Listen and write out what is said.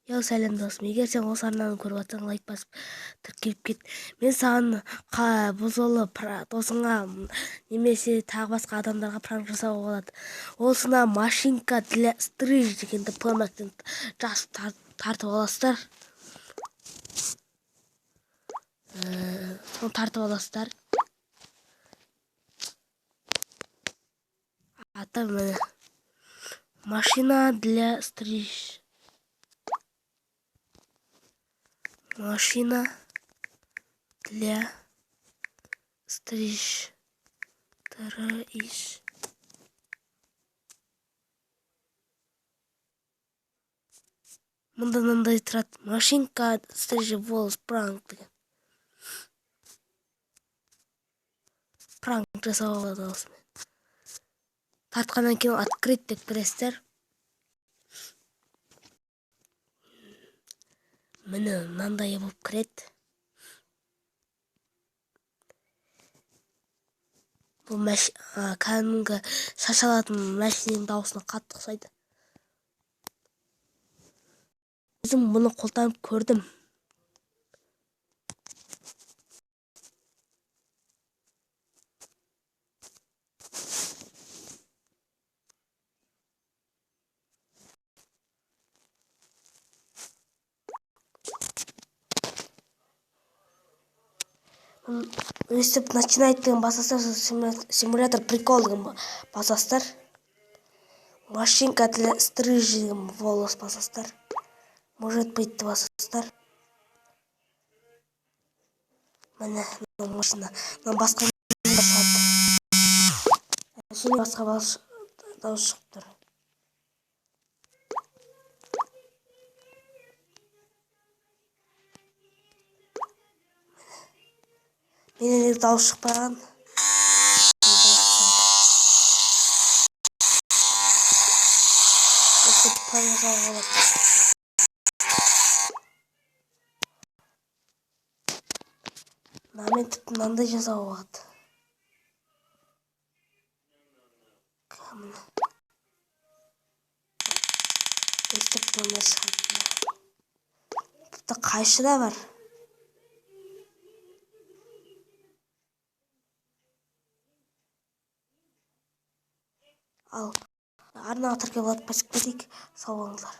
Йоу, сәлем, досым! Егер сен осы арнаны көріп жатсаң, лайк басып, тіркеліп кет. Мен саған бұл жолы досыңа немесе тағы басқа адамдарға пранк жасауға болады. Осына машинка для стриж дегенді Play жазып тартып аласыздар. Соны тартып аласыздар. Аты міне. Машина для стриж. Машина для стриж. Триш. Мында мынандай тұрады. Машинка стрижи волос пранк деген. Пранк жасауға болады осымен. Тартқаннан кейін открыть деп кіресіздер. Міне, мынандай болып кіреді. Бұл кәдімгі шаш алатын машинаның дауысына қатты ұқсайды. Өзім бұны қолданып көрдім. Өстіп начинать деген басасыздар, симулятор прикол деген басасыздар. Машинка для стрижи деген волос басасыздар. Может быть басасыздар. Міне, мына машина. Мына басқа шығады. Әшейін басқа дауыс шығып тұр. Менен неге дауыс шықпаған? Өстіп пранк жасауға болады. Мынамен тіпті мынандай жасауға болады. Міне. Өстіп мынандай шығады. Тіпті қайшы да бар. Ал арнаға тіркеліп, лайк басып кетейік. Сау болыңыздар.